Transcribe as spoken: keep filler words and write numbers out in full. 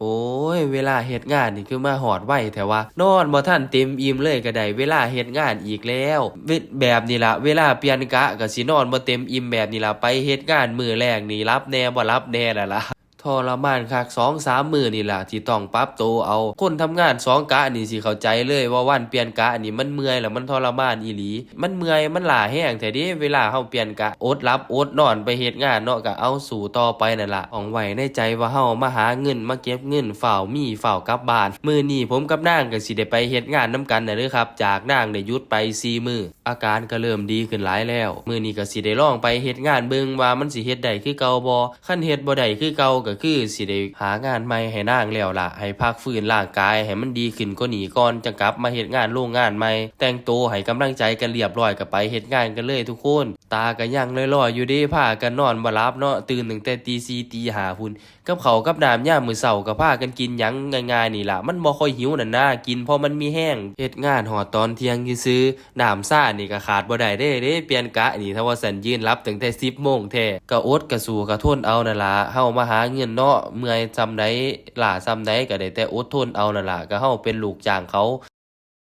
โอ้ย เวลาเฮ็ดงานนี่คือมาฮอดไวแท้วะ นอนบ่ทันเต็มอิ่มเลย ก็ได้เวลาเฮ็ดงานอีกแล้ว เว- แบบนี้ล่ะ เวลาเปลี่ยนกะก็สินอนบ่เต็มอิ่มแบบนี้ล่ะ ไปเฮ็ดงานมื้อแรกนี่หลับแหน่บ่หลับแหน่นั่นล่ะ ทรมานคัก สองสามมื้อนี่ล่ะที่ต้องปรับโตเอา คนทำงานสองกะนี่สิเข้าใจเลยว่าวันเปลี่ยนกะนี่มันเมื่อยแล้วมันทรมานอีหลี มันเมื่อยมันล้าแฮงแท้เด้ เวลาเฮาเปลี่ยนกะ อดหลับอดนอนไปเฮ็ดงานเนาะ ก็เอาสู้ต่อไปนั่นล่ะ ต้องไว้ในใจว่าเฮามาหาเงินมาเก็บเงิน ฟ้าวมีฟ้าวกลับบ้าน มื้อนี้ผมกับนางก็สิได้ไปเฮ็ดงานนำกันน่ะเด้อครับ จากนางได้หยุดไปสี่มื้อ อาการก็เริ่มดีขึ้นหลายแล้ว มื้อนี้ก็สิได้ลองไปเฮ็ดงานเบิ่งว่ามันสิเฮ็ดได้คือเก่าบ่ คันเฮ็ดบ่ได้คือเก่าก็คือสิได้หางานใหม่ให้นางแล้วล่ะ ให้พักฟื้นร่างกายให้มันดีขึ้นกว่านี้ก่อน จั่งกลับมาเฮ็ดงานโรงงานใหม่ แต่งโตให้กำลังใจกันเรียบร้อยก็ไปเฮ็ดงานกันเลยทุกคน ตาก็ยังลอยๆอยู่เด้ พากันนอนบ่หลับเนาะ ตื่นตั้งแต่ตีสี่ตีห้าพุ้น กับข้าวกับน้ำยามมื้อเช้าก็พากันกินหยังง่ายๆนี่ล่ะ มันบ่ค่อยหิวนั่นนา กินพอมันมีแฮง เฮ็ดงานฮอดตอนเที่ยงซื่อๆ น้ำชานี่ก็ขาดบ่ได้เด้ เด้ เปลี่ยนกะนี่ ถ้าว่าซั้นยืนหลับตั้งแต่สิบโมงแท้ ก็อดก็สู้ก็ทนเอานั่นล่ะ เฮามาหาเงินเนาะ เมื่อยส่ำใด ล้าส่ำใดก็ได้แต่อดทนเอานั่นล่ะ ก็เฮาเป็นลูกจ้างเขา